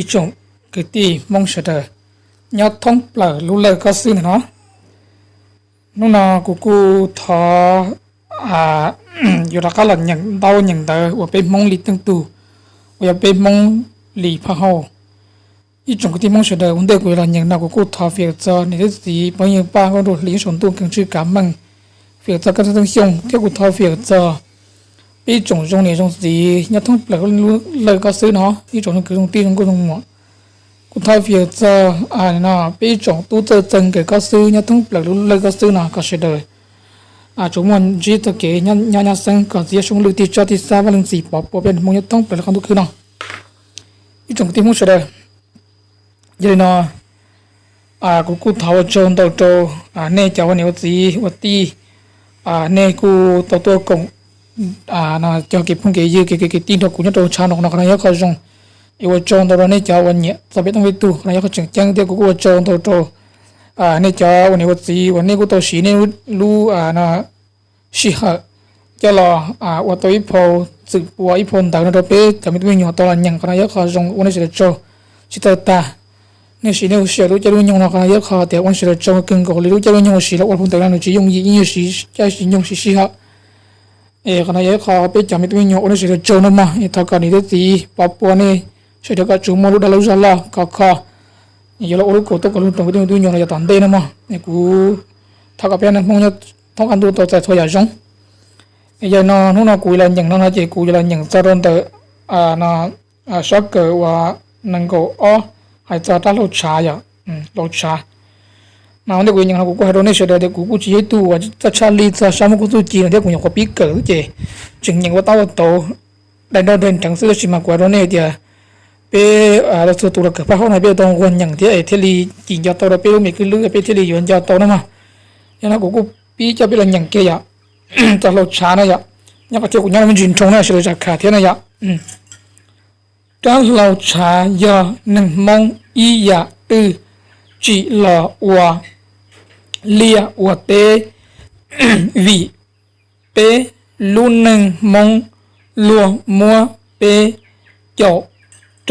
Ib tsoom kwv tij Hmoob sawv daws nyob thoob plaws lub lawj kob xwb ntawm no, hnub no kuv kuj thov yuav rov qab los nyeem ntau nyeem ntawv uas peb Hmoob li teej tug, uas yog peb Hmoob li phaj hauj. Ib tsoom kwv tij Hmoob sawv daws, ua ntej kuv yuav los nyeem no kuv kuj thov fiv txog niam thiab txiv, pog yawg paj nkauj nraug hli nyob saum ntuj keev tswj kav meej, fiv txog koj txhua txhua xyoo, thiab kuv thov fiv txog peb ib tsoom zoo niam zoo txiv nyob thoob plaws lub lawj kob xwb no, ib tsoom zoo kwv zoo tij zoo nkauj zoo muam. Kuv thov fiv txog peb ib tsoom tub txawj txawg nkawm kob xwb nyob thoob plaws lub lawj kob xwb no kom sawv daws tsuas muaj ntsib txoj kev nyob nyob xeeb, kom txiv yawg soob lwj tig tsob tig xab vaj leej txiv pov puag peb Hmoob nyob thoob plaws lub qab ntuj khwb no. Ib tsoom kwv tij Hmoob sawv daws, yog li no kuv kuj thov ua tsaug ntau rau nej cov ua niam ua txiv ua tij, nej kuj tau tuaj koom cog kev phooj kev ywg kev kwv kev tij nrog kuv nyob rau tshav no, qhov no yog qhov zoo. Es ua tsaug ntau rau nej cov uas nyiam txog peb Hmoob peb tug, qhov no yog qhov tseem ceeb. Thiab kuv kuj ua tsaug ntau rau nej cov ua niam ua txiv uas nej kuj tau siv nej lub sij hawm coj los ua tau ib phau txwm pua ib phau ntawv no rau peb cov me tub me nyuam tau los nyeem, qhov no yog qhov zoo, ua nej sawv daws tsaug tsis txawj tag. Nej siv nej lub sij hawm lub caij lub nyoog no, qhov no yog qhov tias ua nej sawv daws tsaug kawg nkaus li. Lub caij lub nyoog uas siv los ua phau ntawv no nws tsis yooj yim, yeej yog siv caij siv nyoog siv sij hawm. Es qhov no yog ib qho peb cov me tub me nyuam ua nej sawv daws tsaug nawb mog. Es thov kom niam thiab txiv pov puag nej sawv daws kom tsuas muaj lub dag lub zog loj khov kho, yuav los ua lub kaum tub kaum lub roos peb tub me tub me nyuam los yav tom ntej nawb mog. Es kuv thov kom peb Hmoob nyob thoob qab ntuj tau txais txhua yam zoo. Es yog li no hnub no kuv yuav los nyeem no no ces kuv yuav los nyeem txog rau ntawm sab kawm uas nees nkaum ob, hais txog rab hlau tshav yom, hlau tshav. Mas ua ntej kuv yuav nyeem no kuv kuj hais rau nej sawv daws tias kuv kuj tsis yog ib tug uas txawj tshaj lij txog sab muaj koob txuj ci no thiab, kuv nyuam qhuav pib kawm xwb ces tseem nyeem ua tab ua tauv daim nrog daim nrheev xwb, tab sis mas kuv hais rau nej tias peb txhua tus los kawm phaj hauj no peb tau nquag nyeem thiab es thiaj li cim nco tau rau peb lub me kwj lwb, peb thiaj li yuav nco tau no mog. Yog no kuv kuj pib coj peb los nyeem kiag yom, txog hlau tshav no yom. Nyob qhov tias kuv nyob lub me ntsis nroo na, sawv daws zam kham thiab no yom. Rab hlau tshav yog neeg Hmoob ib yam twj tsim los ua liaj ua teb, vim peb lub neej Hmoob luag muab peb caum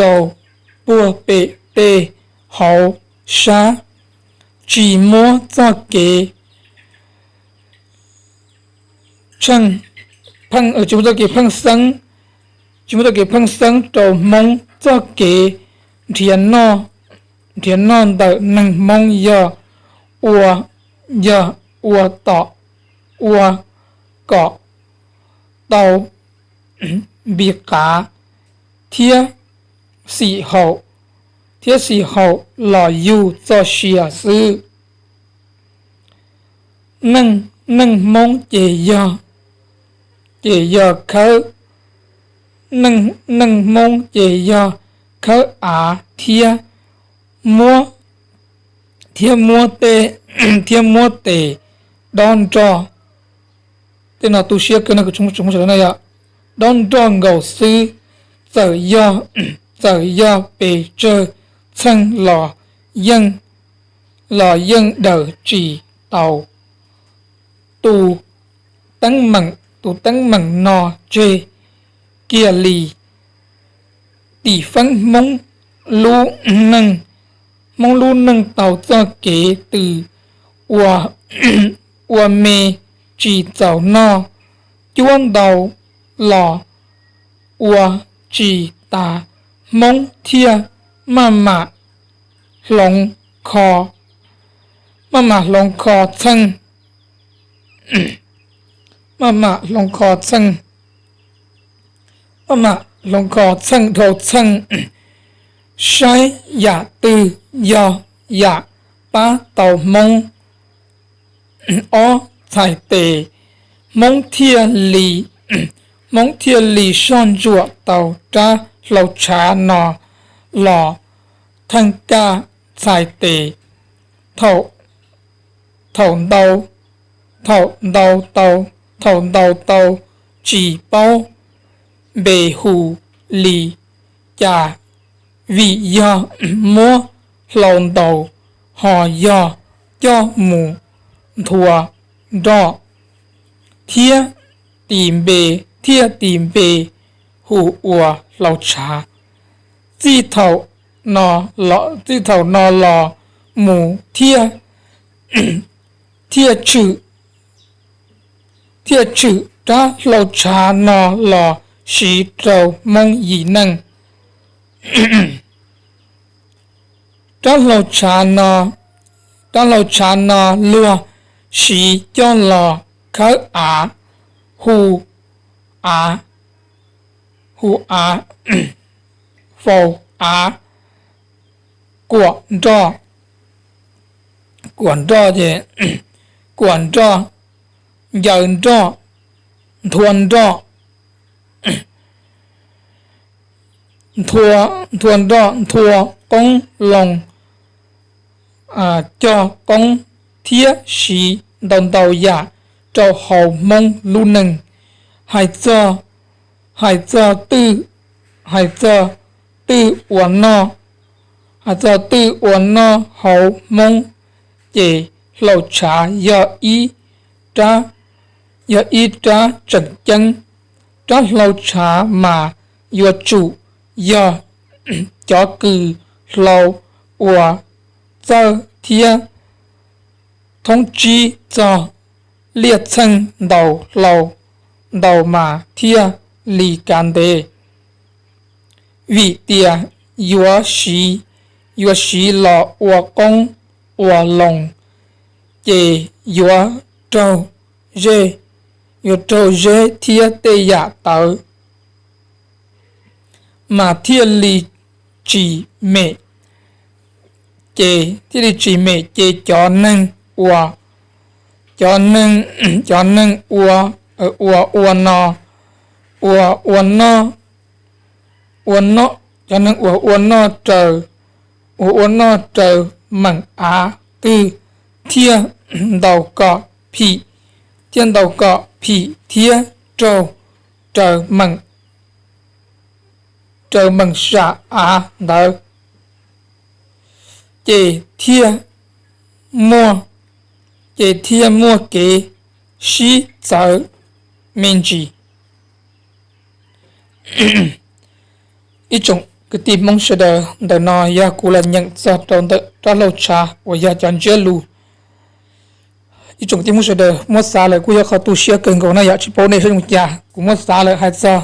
rau puag pem tej hauv sab, tsis muab txoj kev tsis muab txoj kev pheej xeeb, tsis muab txoj kev pheej xeeb rau Hmoob. Txoj kev nrhiav noj ntawm neeg Hmoob yog ua, yog ua tom, ua kom tau npi qav thiab xim haum, thiab xim haum los yug txoj sia xwb. Neej, neej Hmoob ces yog, ces yog khawb, neej, neej Hmoob ces yog khawb av thiab muab, thiab muab tej, thiab muab tes dob nroj. Tej no tu siab kawg no, kuv tsoom sawv daws no yom, dob nroj nkaus xwb. Txawm yog, txawm yog pes tsawg txheej los yeej, los yeej daws tsis tau. Tus teeb meem, tus teeb meem no tseg kiag li. Tim feeb Hmoob lub neej, Hmoob lub neej tau txoj kev twg ua, ua me tsis txaus noj, cuab ntau los ua tsis tas, Hmoob thiaj maj mam hloov kho, maj mam hloov kho txheej, maj mam hloov kho txheej, maj mam hloov kho txheej dhau txheej, saib yam twg yog yam pab tau Hmoob. Ob txhais tes, Hmoob thiaj li, Hmoob thiaj li soj ntsuam tau rab hlau tshav no los theej kaj txhais tes. Thaum, thaum ntau, thaum ntau tau, thaum ntau tau tsis paub npe hu li cas, vim yog muab hlau ntaus ho yog coj mus nthua nroj, thiab tis npe, thiaj tis npe hu ua hlau tshav. Txij thaum no los, txij thaum no los mus thiaj, thiaj tshwm, thiaj tshwm rab hlau tshav no los siv rau Hmoob yim neej. Rab hlau tshav no, rab hlau tshav no luag siv coj los khawb av, hu av, hu av, faus av, kuam nroj, kuam nroj ces, kuam nroj, ncaws nroj, nthua nroj, nthua nroj, nthua qoob loo, cog qoob thiab siv ntau ntau yam rau hauv Hmoob lub neej. Hais txog, hais txog twj, hais txog twj ua noj, hais txog twj ua noj hauv Hmoob ces hlau tshav yog ib rab, yog ib rab tseem ceeb. Rab hlau tshav mas yuav tsum yog cov kws hlau uas txawj thiab thoob tsib txog liaj txheej ntau hlau ntau mas thiaj li kav ntev, vim tias yuav siv, yuav siv los ua qoob ua loo, ces yuav raug zeb, yuav raug zeb thiab tej yam tawv mas thiaj li tsis mem, ces thiaj li tsis mem ces cov neeg ua, cov neeg, cov neeg ua, ua ua no, ua ua noj, ua noj, cov neeg uas ua noj raws, uas ua noj raws meem av twg thiaj ntaus kom phim, thiaj ntaus kom phim thiab raug, raws meem, raws meem sam av ntawd, ces thiaj muaj, ces thiaj muaj kev sib txawv me ntsis. Ib tsoom kwv tij Hmoob sawv daws, ntawm no yog kuv los nyeem txog rau ntawm rab hlau tshav uas yog cov ntsiab lus. Ib tsoom kwv tij Hmoob sawv daws, muab xav lawm kuj yog qhov tu siab kawg nkaus na yom, tsis paub nej saib zoo cas, kuv muab xav lawm hais txog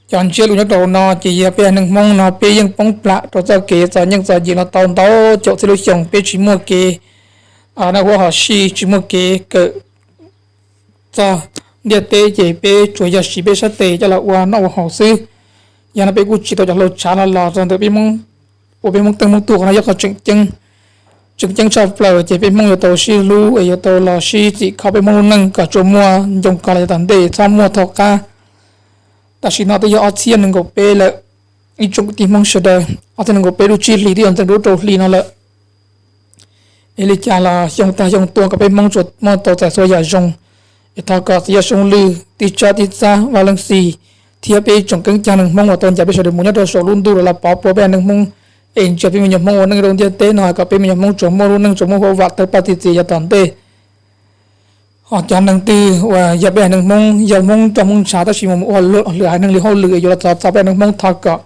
cov ntsiab lus nyob rau no ces yog peb neeg Hmoob no peb yeej poob plam rau txoj kev txom nyem txom nyem los tau ntau caum txhiab lub xyoo, peb tsis muaj kev noj huab hos sij, tsis muaj kev kawm txog ntiaj teb ces peb tsuas yog siv peb sab tes coj los ua noj ua haus xwb. Yog no peb kuj tsis tau cov hlau tshav no los rau ntawm peb Hmoob, ua peb Hmoob teej Hmoob tug, qhov no yog qhov tseem ceeb, tseem ceeb tshaj plaws ces peb Hmoob yuav tau sib hlub es yuav tau los sib txim kho peb Hmoob lub neej kom tsuas muaj ncoo kos los yav tom ntej, txhob muaj thov qab. Tam sim no twb yog ob txhiab nees nkaum peb lawm, ib tsoom kwv tij Hmoob sawv daws, ob txhiab nees nkaum peb lub tsib hlis twb yuav ntxeev rau rau hli no lawm. Es li cas los xyoo tag xyoo tuaj kom peb Hmoob tsuas muaj tau txais txhua yam zoo. Es thov kom txiv yawg Soob Lwj, tij Tsab tij Txab Vaj Leej Xis thiab peb ib tsoom keeb cag neeg Hmoob uas tau ncaim peb sawv daws mus nyob rau saum lub ntuj los pov puav peb neeg Hmoob, es ntsia peb me nyuam Hmoob ua neej rau ntiaj teb no kom peb me nyuam Hmoob tsuas muaj lub neej tsuas muaj huab vam tawg paj txi txias yav tom ntej. Ho cov neeg twg uas yog peb neeg Hmoob, yog Hmoob roj Hmoob ntshav tab sis mus ua lwm haiv neeg li hauj lwm yuav los txog txog peb neeg Hmoob, thov kom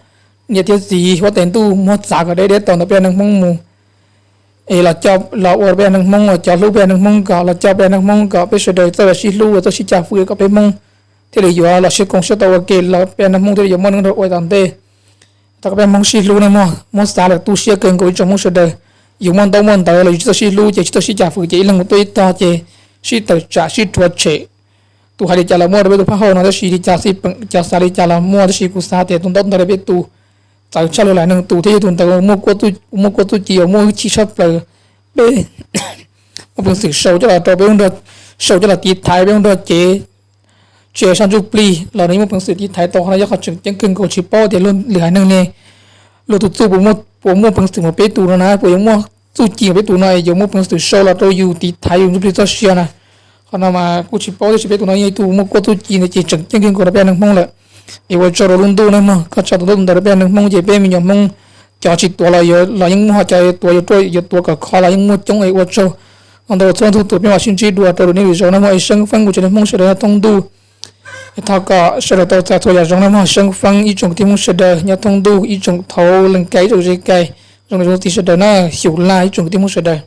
niam thiab txiv huab tais ntuj muab txav kom deb deb tau ntawm peb neeg Hmoob mus, es los coj los ua peb neeg Hmoob, cov hlub peb neeg Hmoob kom los coj peb neeg Hmoob kom peb sawv daws txawj los sib hlub, txawj sib cag fwv kom peb Hmoob thiaj li yuav los sib koom siab tau ua ke los peb neeg Hmoob thiaj li yuav muaj neej rau ua tom ntej. Thov kom peb Hmoob sib hlub nawb mog, muab xav lawm tu siab kawg nkaus ib tsoom Hmoob sawv daws. Yus muaj ntaub muaj ntawv los yus tsis txawj sib hlub ces tsis txawj sib cag fwv ces ib leeg mus tuaj ib tog ces sib tawm tsam sib rhuav tshem. Tus hais li cas los muaj rau peb tus phab hau no tab sis li cas xij peem cov xav li cas los muaj tab sis kuv xav tias tus ntaub ntawv rau peb tus txawv tshaj lug lawm neeg tus thiab yog tus ntawd muaj kuab txuj ci uas muaj hwj chim tshaj plaws. Peb muaj peev xwm sau coj los rau peb, sau coj los tiv thaiv peb ua nrog cev tsev sab ntsuj plig los nws yeej muaj peev xwm tiv thaiv tau, qhov no yog qhov tseem ceeb kawg nkaus. Tsis paub tias luag lwm haiv neeg ne, luag tus txuj puas muaj peev xwm npaum peb tus no na, puas yuav muaj txuj ci npaum peb tus no es yuav muaj peev xwm sau los rau yus tiv thaiv yus ntsuj plig txoj sia na. Qhov no mas kuj tsis paub tab sis peb tus no yog ib tug muaj kuab txuj ci ntawd ces tseem ceeb kawg nkaus rau peb neeg Hmoob lawm. Es ua tsaug rau lub ntuj nawb mog, koj tso tus ntaub ntawv rau peb neeg Hmoob ces peb me nyuam Hmoob cov tsis tuav los, los yeej muaj, ho cov tuav yuav ruaj yuav tuav kom kho los yeej muaj coob es ua tsaug ntau txhua leej txhua tus. Peb mam sib ntsib dua rau lwm niaj lwm zaus nawb mog, es seeb feeb kuv tsev neeg Hmoob sawv daws nyob thoob ntuj. Thov kom sawv daws tau txais txhua yam zoo nawb mog, seeb feeb ib tsoom kwv tij Hmoob sawv daws, nyob thoob ntuj ib tsoom thaub leej kais ib tsoom ze kais, zoo li zoo txiv sawv daws na, xyum laj ib tsoom kwv tij Hmoob sawv daws.